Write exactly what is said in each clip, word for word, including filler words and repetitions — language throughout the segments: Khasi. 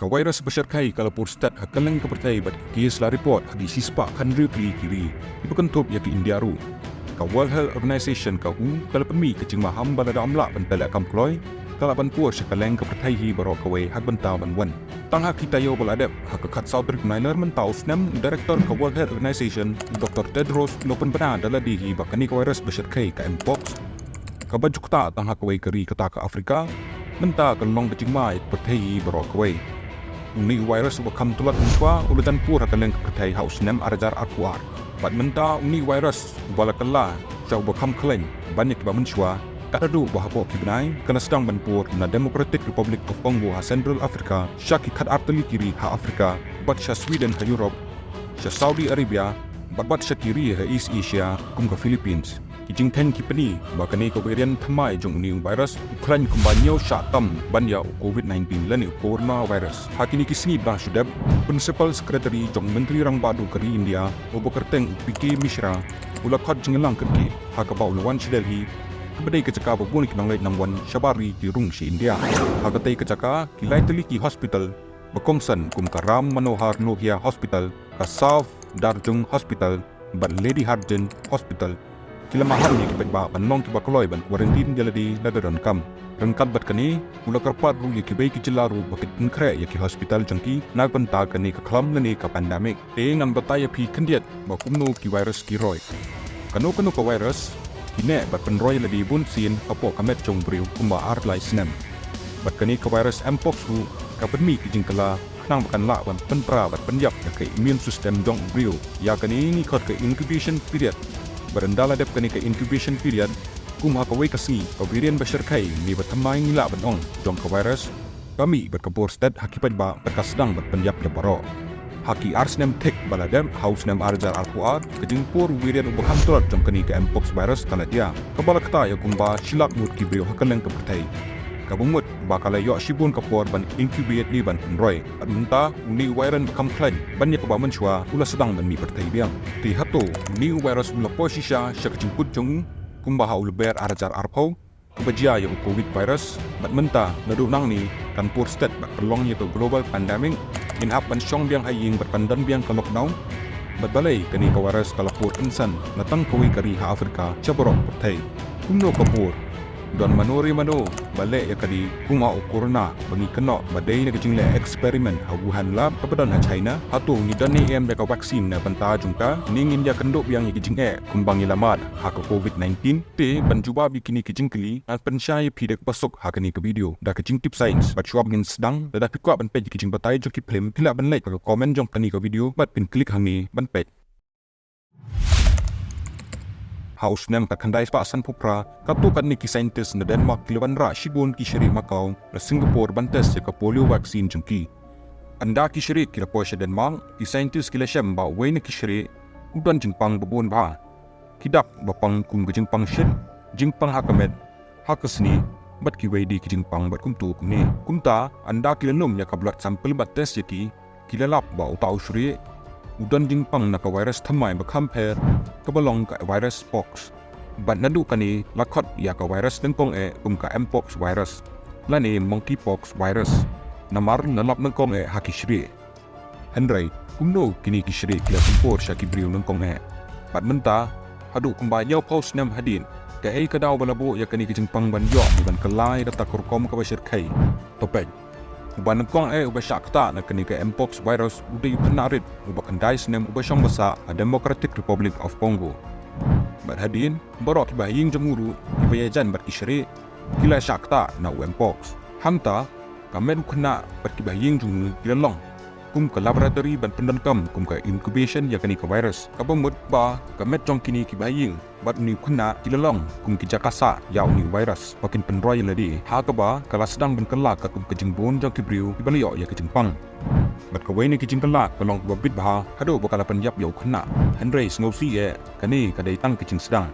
Ka virus ba shyrkhei ka la pur stet ha kylleng ka pyrthei bad ki case la report ha ki shispah hynriew tylli ki ri, kiba kynthup ïa ka India ruh. Ka World Health Organization, ka W H O, ka la pynmih ka jingmaham ba lada ym lah ban pynlehkam kloi, ka lah ban pur sha kylleng ka pyrthei hi baroh kawei ha ka bynta ban wan. Tang ha ki taïew ba la dep, ha ka khatsaw tarik Nailar mynta u snem, u Director ka World Health Organization, u Doktor Tedros, u la pynbna da lade hi ba kane ka virus ba shyrkhei, ka Mpox, kaba ju ktah tang ha kawei ka ri kata ka Africa, mynta ka long ka jingma ïa ka pyrthei hi baroh kawei. Une u virus uba kham tlot mynshuwa u la jan pur ha kylleng ka pyrthei ha u snem ar hajar arphew ar. Bad mynta une u virus uba la kylla sha uba kham khlaiñ ban ïa kiba mynshuwa, ka la duh ba hapoh ki bnai ka la sdang ban pur na Democratic Republic of Congo ha Central Africa, sha ki khatar tylli ki ri ha Africa, bad sha Sweden ha Europe, sha Saudi Arabia, bad bad sha ki ri ha East Asia kum ka Philippines. Ki jingkheiñ ki pyni ba kane ka variant thymmai jong une u virus u khlaiñ kumba hynñiew shah tam ban ïa u Covid nineteen lane u coronavirus. Ha kine ki sngi ba la shu dep, Principal Secretary jong u Myntri Rangbah Duh ka ri India, uba kyrteng u P K Mishra, u la khot jingïalang kyrkieh ha kaba u la wan sha Delhi, kaba dei ka jaka ba bun ki nongleit nongwan shabar ri ki rung sha India. Ha katei ka jaka, ki lai tylli ki hospital ba kongsan kum ka Ram Manohar Lohia Hospital, ka Safdarjung Hospital, bad Lady Hardinge Hospital, ki la maham ïa ki paidbah ban long kiba kloi ban quarantine ïa lade lada donkam. Ryngkat bad kane, u la kyrpad ruh ïa kiwei ki jylla ruh ba kin pynkhreh ïa ki hospital jong ki na ka bynta kane ka khlam lane ka pandemic. Te ngan batai ïa phi khyndiat ba kumno ki virus ki roi. Kano kano ka virus ki neh bad pynroi ïa lade bun sien hapoh ka met jong u briew kumba ar lai snem. Bad kane ka virus Mpox ruh ka pynmih ki jingkylla khnang ba kan lah ban pynpra bad pynïap ïa ka immune system jong u briew. Ïa kane ngi khot ka incubation period. Bad ynda la dep kane ka incubation period, kum ha kawei ka sngi, ka variant ba shyrkhei ne ba thymmai ngi lah ban ong jong ka virus ka mih bad ka pur stet ha ki paidbah bad ka sdang ban pynïap ïa baroh. Ha ki ar snem thik ba la dep, ha u snem ar hajar arphew ar, ka jingpur u variant uba kham tlot jong kane ka Mpox virus ka la jia, kaba la ktah ïa kumba shi lak ngut ki briew ha kylleng ka pyrthei. Kaba mut ba ka la ïoh shibun ka por ban incubate ne ban pynroi. Bad mynta une u variant ba kham khlaiñ ban ïa kaba mynshuwa u la sdang ban mih pyrthei biang. Te hato une u virus u la poi shisha sha ka jingkut jong u kumba ha u Lber ar hajar arphew, kaba jia ïa u Covid virus? Bad mynta naduh nangne kan pur stet bad pynlong ïa ka global pandemic, ngin hap ban shong biang ha ïing bad ban don biang ka lockdown? Bad balei kane ka virus ka la pur kynsan na tang kawei ka ri ha Africa sha baroh ka pyrthei? Kumno ka pur? Don mano re mano ba leh ïa kane kum ha u corona ba ngi kynnoh ba dei na ka jingleh experiment ha Wuhan lab kaba don ha China? Hato ngi don ne em ïa ka vaccine na bynta jong ka, ne ngin ïakynduh biang ïa ki jingeh kumba ngi la mad ha ka Covid nineteen? Te ban jubab ïa kine ki jingkylli, ngan pynshai ïa phi da kaba suk ha kane ka video da ka jingtip science. Bad shuwa ba ngin sdang, lada phi kwah ban peit ïa ki jingbatai jong ki phlim, phi lah ban leit ha ka comment jong kane ka video bad phin click hangne ban peit. Ha u snem khatkhyndai spah sanphew phra, katto katne ki scientist na Denmark ki la wanrah shibun ki shrieh makaw na Singapore ban test ïa ka polio vaccine jong ki. Ynda ki shrieh ki la poi sha Denmark, ki scientist ki la shem ba uwei na ki shrieh u don jingpang ba bun bha. Ki dak ba pang kum ka jingpang shit, jingpang ha ka met, ha ka snieh, bad kiwei de ki jingpang bad kumto kumne. Kumta, ynda ki la lum ïa ka blood sample bad test ïa ki, ki la lap ba uta u shrieh u don jingpang na ka virus thymmai ba kham pher, kaba long ka virus pox. Bad naduh kane la khot ïa ka virus nyngkong eh kum ka Mpox virus, lane monkeypox virus, namar la lap nyngkong eh ha ki shrieh. Hynrei kumno kine ki shrieh ki la pynpur sha ki briew nyngkong eh? Bad mynta, haduh kumba hynñiewphew snem hadien, kaei ka daw ba la buh ïa kane ka jingpang ban ïoh ne ban kylla ïa kata ka rukom kaba shyrkhei? To peit. Uba nyngkong eh uba shah ktah na kane ka Mpox virus u dei u khynnah rit uba khyndai snem uba shong basa ha Democratic Republic of Congo. Bad hadien, baroh kiba ha ïing jong u ruh kiba ïajan bad ki shrieh ki la shah ktah na u Mpox. Hangta, ka met u khynnah bad kiba ha ïing jong u ki la long kum ka laboratory ban pyndonkam kum ka incubation ïa kane ka virus. Kaba mut ba ka met jong kine kiba ha ïing bad une u khynnah ki la long kum ki jaka sah ïa une u virus ba kin pynroi ïa lade, ha kaba ka la sdang ban kylla katkum ka jingbun jong ki briew kiba la ïoh ïa ka jingpang. Bad kawei na ki jingkylla ka long kaba bit bha haduh ba ka la pynïap ïa u khynnah. Hynrei sngewsih eh, kane ka dei tang ka jingsdang.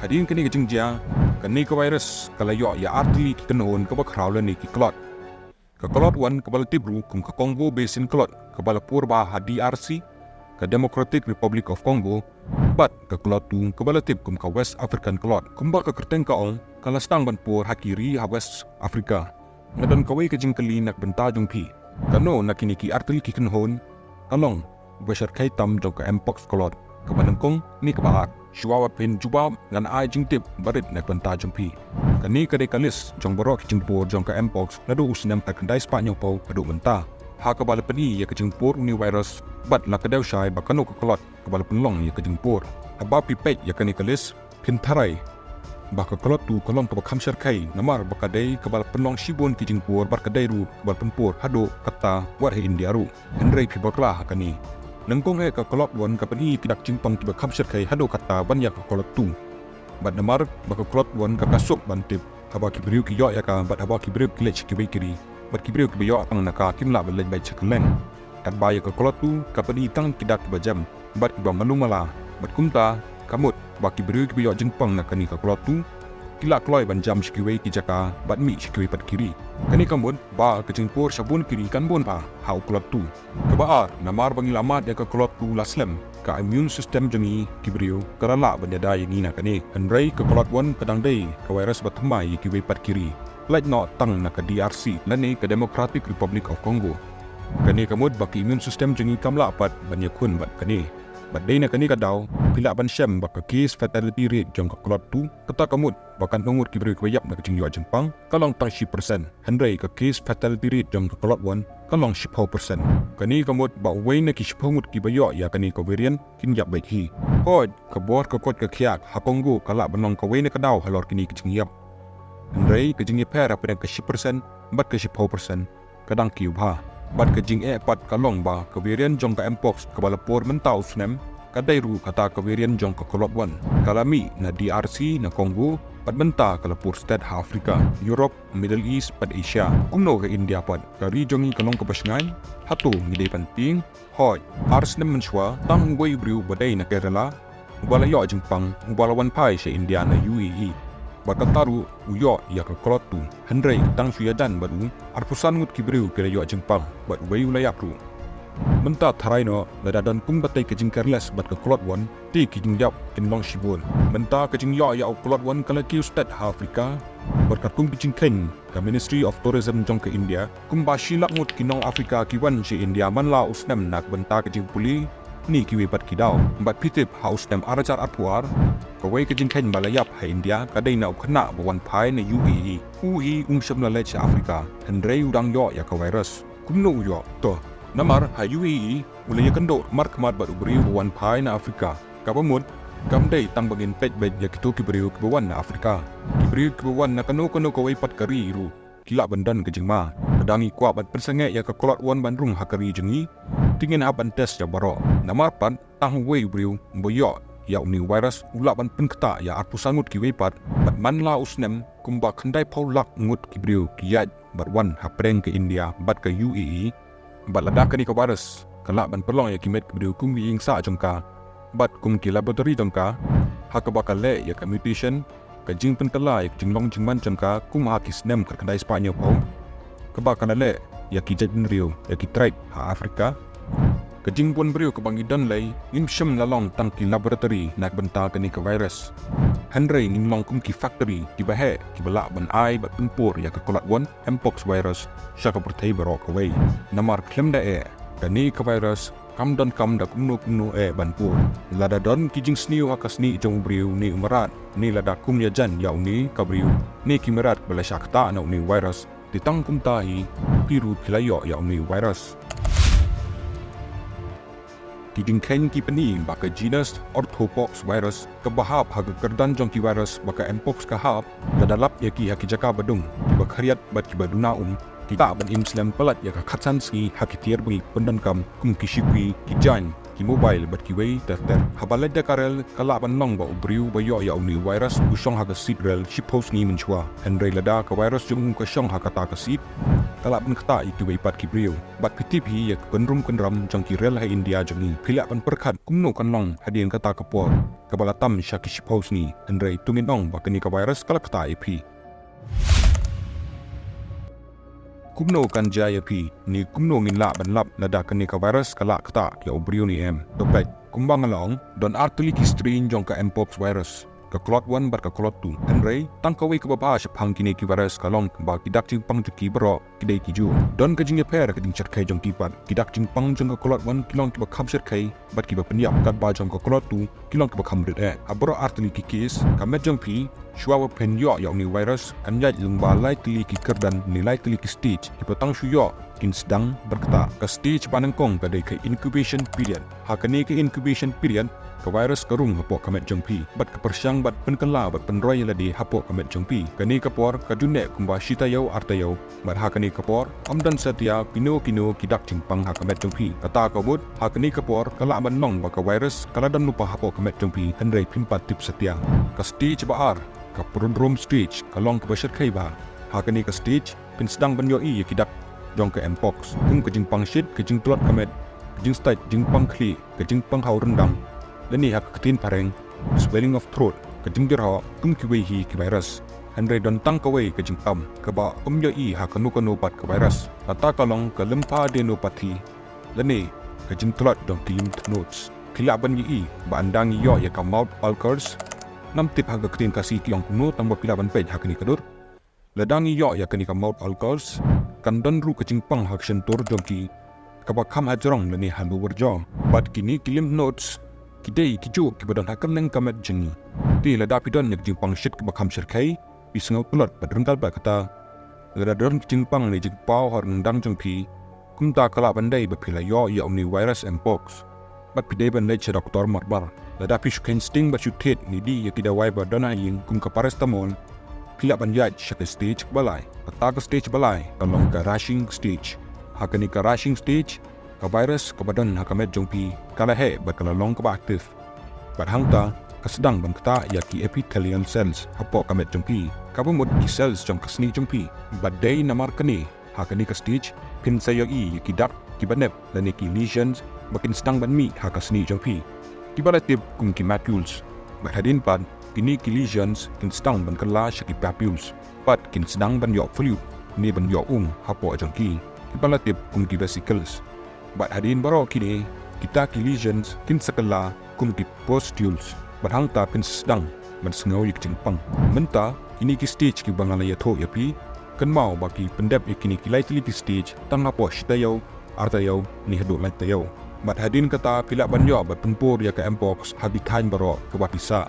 Hadien kane ka jingjia, kane ka virus ka la ïoh ïa artylli ki kynhun kaba khraw lane ki clot. Ka clot wan kaba la tip ruh kum ka Congo Basin clot kaba la pur bha ha D R C, ka Democratic Republic of Congo, bad ka clot two kaba la tip kum ka West African clot. Kumba ka kyrteng ka ong, ka la sdang ban pur ha ki ri ha West Africa. Nga don kawei ka jingkylli na ka bynta jong phi. Kano na kine ki artylli ki kynhun ka long ba shyrkhei tam jong ka mpox klot? Kaba nyngkong ne kaba ar? Shuwa ba phin jubab, ngan ai jingtip barit na ka bynta jong phi. Kane ka dei ka list jong baroh ki jingpur jong ka mpox naduh u snem ar khyndai spah hynñiewphew haduh mynta. Ha kaba la pyni ïa ka jingpur une u virus bad la kdew shai ba kano ka klot kaba la pynlong ïa ka jingpur. Haba phi peit ïa kane ka list, phin tharai ba ka klot tu ka long kaba kham shyrkhei, namar ba ka dei kaba la pynlong shibun ki jingpur bad ka dei ruh kaba la pynpur haduh katta wat ha India ruh. Hynrei phi bakla ha kane. Nyngkong eh, ka klot one ka pyni ki dak jingpang kiba kham shyrkhei haduh katta ban ïa ka klot two. Bad namar ba ka klot one ka, ka suk ban tip haba ki briew ki ïoh ïa ka bad haba ki briew ki leit sha kiwei ki ri, bad ki briew kiba ïoh tang na ka kim lah ban leit beit sha kylleng. Katba ïa ka klot two ka pyni tang ki dak kiba jem bad kiba malu mala, bad kumta ka mut ba ki briew kiba ïoh jingpang na kane ka klot two ki lah kloi ban jam sha kiwei ki jaka bad mih sha kiwei pat ki ri. Kane ka mut ba ka jingpur sha bun ki ri kan bun bha ha u klot two. Kaba ar, namar ba ngi la mad ïa ka klot two la slem, ka immune system jong ngi ki briew ka la lah ban ïada ïa ngi na kane. Hynrei ka klot one ka dang dei ka virus ba thymmai ïa kiwei pat ki ri, lait noh tang na ka D R C lane ka Democratic Republic of Congo. Kane ka mut ba ka immune system jong ngi kam lah pat ban ïakhun bad kane. Bad dei na kane ka daw phi lah ban shem ba ka case fatality rate jong ka klot two, kata ka mut ba katno ngut ki briew kiba ïap na ka jingïoh jingpang, ka long tang shi percent. Hynrei ka case fatality rate jong ka klot one ka long shiphew percent. Kane ka mut ba uwei na ki shiphew ngut kiba ïoh ïa kane ka variant kin ïap beit hi. Hooid, ka bor ka koit ka khiah ha Congo ka lah ban long kawei na ka daw halor kine ki jingïap. Hynrei ka jingïapher hapdeng ka shi percent bad ka shiphew percent ka dang kiew bha. Bad ka jingeh pat ka long ba ka variant jong ka mpox kaba la pur mynta u snem ka dei ruh kata ka variant jong ka klot one. Ka la mih na D R C, na Congo, bad mynta ka la pur stet ha Africa, Europe, Middle East bad Asia. Kumno ha India pat? Ka ri jong ngi ka long kaba shngaiñ? Hato ngi dei ban tieng? Hooid, ar snem mynshuwa tang uwei u briew ba dei na Kerala uba la ïoh jingpang uba la wan phai sha India na U A E. Bad kata ruh u ïoh ïa ka klot two. Hynrei tang shu ïajan bad u, arphew san ngut ki briew ki la ïoh jingpang bad uwei u la ïap ruh. Mynta tharai noh, lada don kum katei ka jingcareless bad ka klot one, te ki jingïap kin long shibun. Mynta ka jingïoh ïa u klot one ka la kiew stet ha Africa. Bad katkum ki jingkheiñ ka Ministry of Tourism jong ka India, kumba shi lak ngut ki nong Africa ki wan sha India man la u snem na ka bynta ka jingpule ne kiwei pat ki daw. Bad phi tip, ha u snem ar hajar arphew ar, kawei ka jingkheiñ ba la ïap ha India ka dei na u khynnah ba wan phai na U A E. U hi um shym la leit sha Africa, hynrei u dang ïoh ïa ka virus. Kumno u ïoh? To, namar ha U A E u la ïakynduh markhmat bad u briew ba wan phai na Africa. Kaba mut, kam dei tang ba ngin peit beit ïa kito ki briew kiba wan na Africa. Ki briew kiba wan na kano kano kawei pat ka ri ruh ki lah ban don ka jingma. Lada ngi kwah ban pynsangeh ïa ka klot one ban rung ha ka ri jong ngi, te ngin hap ban test ïa baroh. Namar pat tang uwei u briew ba ïoh ïa une u virus u lah ban pynktah ïa arphew san ngut kiwei pat. Bad man la u snem, kumba khyndaiphew lak ngut ki briew ki ïaid bad wan hapdeng ka India bad ka U A E. Bad lada kane ka virus ka lah ban pynlong ïa ki met ki briew kum ki ïing sah jong ka bad kum ki laboratory jong ka, ha kaba ka leh ïa ka mutation, ka jingpynkylla ïa ka jinglong jingman jong ka kum ha ki snem khatkhyndai spah hynñiewphew, kaba ka la leh ïa ki jaitbynriew, ïa ki tribe ha Africa. Ka jingbun briew kaba ngi don lei, ngim shym la long tang ki laboratory na ka bynta kane ka virus. Hynrei ngim long kum ki factory kiba heh kiba lah ban ai bad pynpur ïa ka klot one mpox virus sha ka pyrthei baroh kawei. Namar khlem da eh, kane ka virus kam donkam da kumno kumno eh ban pur. Lada don ki jingsniew ha ka snieh jong u briew ne u mrad, ne lada kum ïajan ïa une ka briew ne ki mrad ba la shah ktah na une u virus, te tang kumta hi phi ruh phi la ïoh ïa une u virus. Ki jingkheiñ ki pyni ba ka genus Orthopox virus kaba hap ha ka kyrdan jong ki virus ba ka mpox ka hap, lada lap ïa ki ha ki jaka ba dung, kiba khriat bad kiba duna um, ki lah ban im slem palat ïa ka khatsan sngi ha ki tiar ba ngi pyndonkam kum ki shipri, ki jaiñ, ki mobile bad kiwei ter ter. Haba leit da ka rel, ka lah ban long ba u briew ba ïoh ïa une u virus u shong ha ka seat rel shiphew sngi mynshuwa. Hynrei lada ka virus jong u ka shong ha kata ka seat, ka lah ban ktah ïa kiwei pat ki briew. Bad phi tip hi ïa ka kynrum kynram jong ki rel ha India jong ngi. Phi lah ban pyrkhat kumno kan long hadien kata ka por kaba la tam sha ki shiphew sngi. Hynrei to ngin ong ba kane ka virus ka la ktah ïa phi. Kumno kan jia ïa phi, ne kumno ngin lah ban lap lada kane ka virus ka la ktah ïa u briew ne em? To peit, kumba nga la ong, don artylli ki strain jong ka mpox virus. ka clade one bad ka clade two. Hynrei tang kawei kaba bha shaphang kine ki virus ka long ba ki dak jingpang jong ki baroh ki dei ki juh. Don ka jingïapher ka jingshyrkhei jong ki pat. Ki dak jingpang jong ka clade one ki long kiba kham shyrkhei bad kiba pynïap, katba jong ka clade two ki long kiba kham rit eh. Ha baroh ar tylli ki case, ka met jong phi, shuwa ba phin ïoh ïa une u virus, kan ïaid lyngba lai tylli ki kyrdan ne lai tylli ki stage, kiba tang shu ïoh kin sdang ban ktah. Ka stage ba nyngkong ka dei ka incubation period. Ha kane ka incubation period, ka virus ka rung hapoh ka met jong phi bad ka pyrshang ban pynkylla bad pynroi ïa lade hapoh ka met jong phi. Kane ka por ka ju neh kumba shi taïew ar taïew. Bad ha kane ka por, ym don satia kino kino ki dak jingpang ha ka met jong phi. Kata ka mut, ha kane ka por ka lah ban long ba ka virus ka la don lypa hapoh ka met jong phi, hynrei phim pat tip satia. Ka stage ba ar, ka prodrome stage, ka long kaba shyrkhei bha. Ha kane ka stage phin sdang ban ïohi ïa ki dak jong ka mpox, kum ka jingpang shit, ka jingtlot ka met, ka jingstait, jingpang khlieh, ka jingpang haw ryndang, lane ha ka ktien phareng, swelling of throat, ka jingjyrhoh, kum kiwei hi ki virus. Hynrei don tang kawei ka jingpang kaba ym ïohi ha kano kano pat ka virus. Kata ka long ka lymphadenopathy, lane ka jingtlot jong ki lymph nodes. Phi lah ban ïohi ba ynda ngi ïoh ïa ka mouth ulcers, ngam tip ha ka ktien Khasi ki ong kumno, tang ba phi lah ban peit ha kane ka dur. Lada ngi ïoh ïa kane ka mouth ulcers, kan don ruh ka jingpang ha ka shyntur jong ki, kaba kham hajrong lane ha lower jaw. Bad kine ki lymph nodes ki dei ki juh kiba don ha kylleng ka met jong ngi. Te lada phi don ïa ka jingpang shit kaba kham shyrkhei, phi sngew tlot bad ryngkat bad kata, lada don ka jingpang ne jingpaw ha ryndang jong phi, kumta ka lah ban dei ba phi la ïoh ïa une u virus mpox. Bad phi dei ban leit sha doktor marmar. Lada phi shu kheiñ sting bad shu thied ne dih ïa ki dawai ba don ha ïing kum ka paracetamol, phi lah ban ïaid sha ka stage ba lai. Kata ka stage ba lai ka long ka rashing stage. Ha kane ka rashing stage, ka virus kaba don ha ka met jong phi ka la heh bad ka la long kaba active. Bad hangta ka sdang ban ktah ïa ki epithelial cells hapoh ka met jong phi, kaba mut ki cells jong ka snieh jong phi. Bad dei namar kane, ha kane ka stage phin sa ïohi ïa ki dak kiba nep lane ki lesions ba kin sdang ban mih ha ka snieh jong phi, kiba la tip kum ki macules. Bad hadien pat, kine ki lesions kin sdang ban kylla sha ki papules bad kin sdang ban ïoh fluid ne ban ïoh um hapoh jong ki, kiba la tip kum ki vesicles. Bad hadien baroh kine, kita ki lesions kin sa kylla kum ki pustules. Bad hangta phin sa sdang ban sngew ïa ka jingpang. Mynta kine ki stage kiba nga la ïathuh ïa phi, kynmaw ba ki pyndep ïa kine ki lai tylli ki stage tang hapoh shi taïew, ar taïew, ne haduh lai taïew. Bad hadien kata phi lah ban ïoh bad pynpur ïa ka mpox ha ki thaiñ baroh kiba phi sah.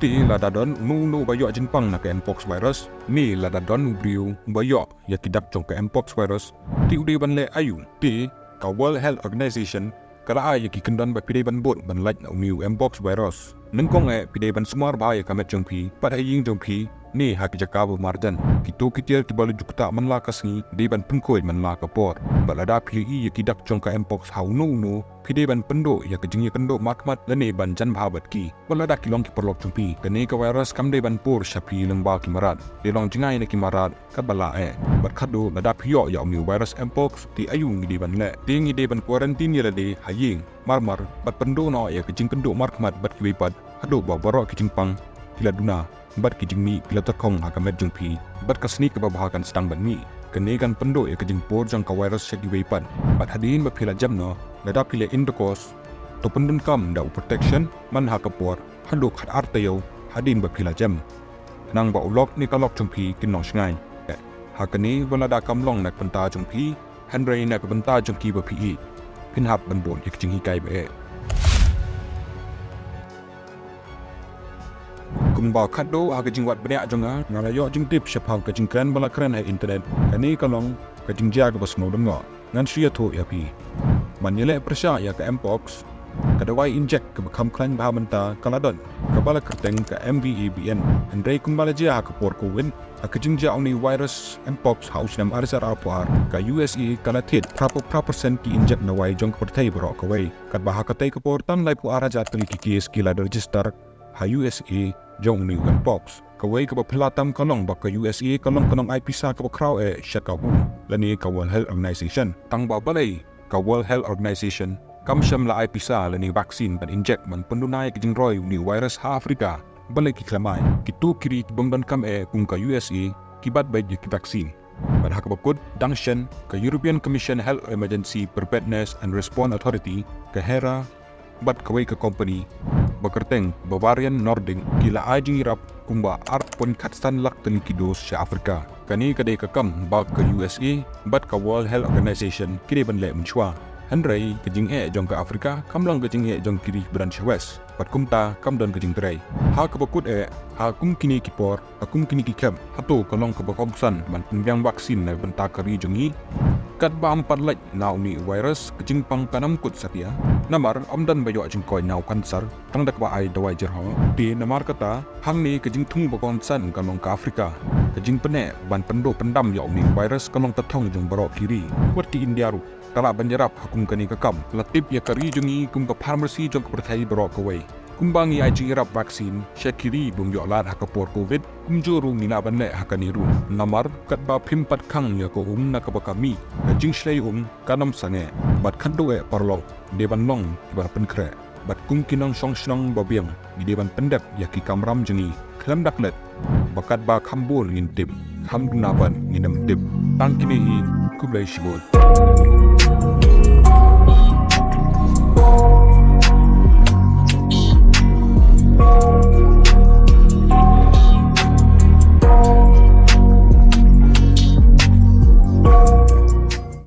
Te lada don uno uno uba ïoh jingpang na ka mpox virus, ne lada don u briew uba ïoh ïa ki dak jong ka mpox virus, te u dei ban leh aïu? Te ka World Health Organization ka la ai ïa ki kyndon ba phi dei ban bud ban lait na une u mpox virus. Nyngkong eh, phi dei ban sumar bha ïa ka met jong phi bad ha ïing jong phi, ne ha ki jaka ba marjan. Kito ki tiar kiba la ju ktah man la ka sngi dei ban pynkhuid man la ka por. Bad lada phi ïohi ïa ki dak jong ka mpox ha uno uno, phi dei ban pynduh ïa ka jingïakynduh markhmat lane ban jan bha bad ki. Bad lada ki long ki paralok jong phi, kane ka virus kam dei ban pur sha phi lyngba ki mrad. Dei long jngai na ki mrad katba lah eh. Bad khadduh lada phi ïoh ïa une u virus mpox, te aïu ngi dei ban leh? Te ngi dei ban quarantine ïa lade ha ïing marmar bad pynduh noh ïa ka jingkynduh markhmat bad kiwei pat haduh ba baroh ki jingpang ki la duna bad ki jingmih ki la tyrkhong ha ka met jong phi bad ka snieh kaba bha kan sdang ban mih. Kane kan pynduh ïa ka jingpur jong ka virus sha kiwei pat. Bad hadien ba phi la jem noh, lada phi leh intercourse, to pyndonkam da u protection man ha ka por haduh khatar taïew hadien ba phi la jem, khnang ba u lok ne ka lok jong phi kin long shngain. Ha kane, wat lada kam long na ka bynta jong phi, hynrei na ka bynta jong kiba phi ïeit, phin hap ban bud ïa ka jinghikai ba eh. Kumba khadduh ha ka jingwad bniah jong nga, nga la ïoh jingtip shaphang ka jingkren ba la kren ha internet. Kane ka long ka jingjia kaba sngewdon noh. Ngan shu ïathuh ïa phi. Man ïaleh pyrshah ïa ka mpox, ka dawai injek kaba kham khlaiñ bha mynta ka la don, kaba la kyrteng ka M V A B N. Hynrei kumba la jia ha ka por Covid, ha ka jingjia une u virus mpox ha u snem ar hajar arphew ar, ka U S A ka la thied phra phew phra percent ki injek dawai jong ka pyrthei baroh kawei. Katba ha katei ka por tang laiphew ar hajar tylli ki case ki la register ha U S A jong une u mpox. Kawei kaba phylla tam ka long ba ka U S A ka long ka nongai pisa kaba khraw eh sha ka W H O lane ka World Health Organization. Tang ba balei ka World Health Organization kam shym la ai pisa lane vaccine ban injek ban pynduna ïa ka jingroi une u virus ha Africa? Balei ki khlem ai? Kito ki ri ki bym donkam eh kum ka U S A ki bat beit ïa ki vaccine. Bad ha kaba kut dang shen, ka European Commission Health Emergency Preparedness and Response Authority, ka hera, bad kawei ka company ba kyrteng Bavarian Nordic ki la ai jingïarap kumba ar point khatsan lak tylli ki dose sha Africa. Kane ka dei ka kam ba ka U S A bad ka World Health Organization ki dei ban leh mynshuwa. Hynrei ka jingeh jong ka Africa kam long ka jingeh jong ki ri ba don sha West, bad kumta kam don ka jingtrei. Ha kaba kut eh, ha kum kine ki por, ha kum kine ki khep, hato ka long kaba kongsan ban pynbiang vaccine na bynta ka ri jong ngi? Katba ym pat lait na une u virus, ka jingpang kan ym kut satia. Namar ym don ba ïoh jingkoit na u cancer tang da kaba ai dawai jyrhoh. Te namar kata, hangne ka jingthung ba kongsan kan long ka Africa. Ka jingpyneh ban pynduh pyndam ïa une u virus kan long ka thong jong baroh ki ri. Wat ki India ruh ka lah ban ïarap ha kum kane ka kam. La tip ïa ka ri jong ngi kum ka pharmacy jong ka pyrthei baroh kawei. Kumba ngi ai jingïarap vaccine sha ki ri bym ïoh lad ha ka por covid, kumjuh ruh ngi lah ban leh ha kane ruh. Namar katba phim pat khang ïa ka um na kaba ka mih, ka jingshlei um kan ym sangeh. Bad khatduh eh paralok, dei ban long kiba pynkhreh. Bad kum ki nongshong shnong babiang, ngi dei ban pyndep ïa ki kamram jong ngi khlem da klet, ba katba kham bun ngin tip, kham duna pat ngin ym tip. Tang kine hi, khublei shibun.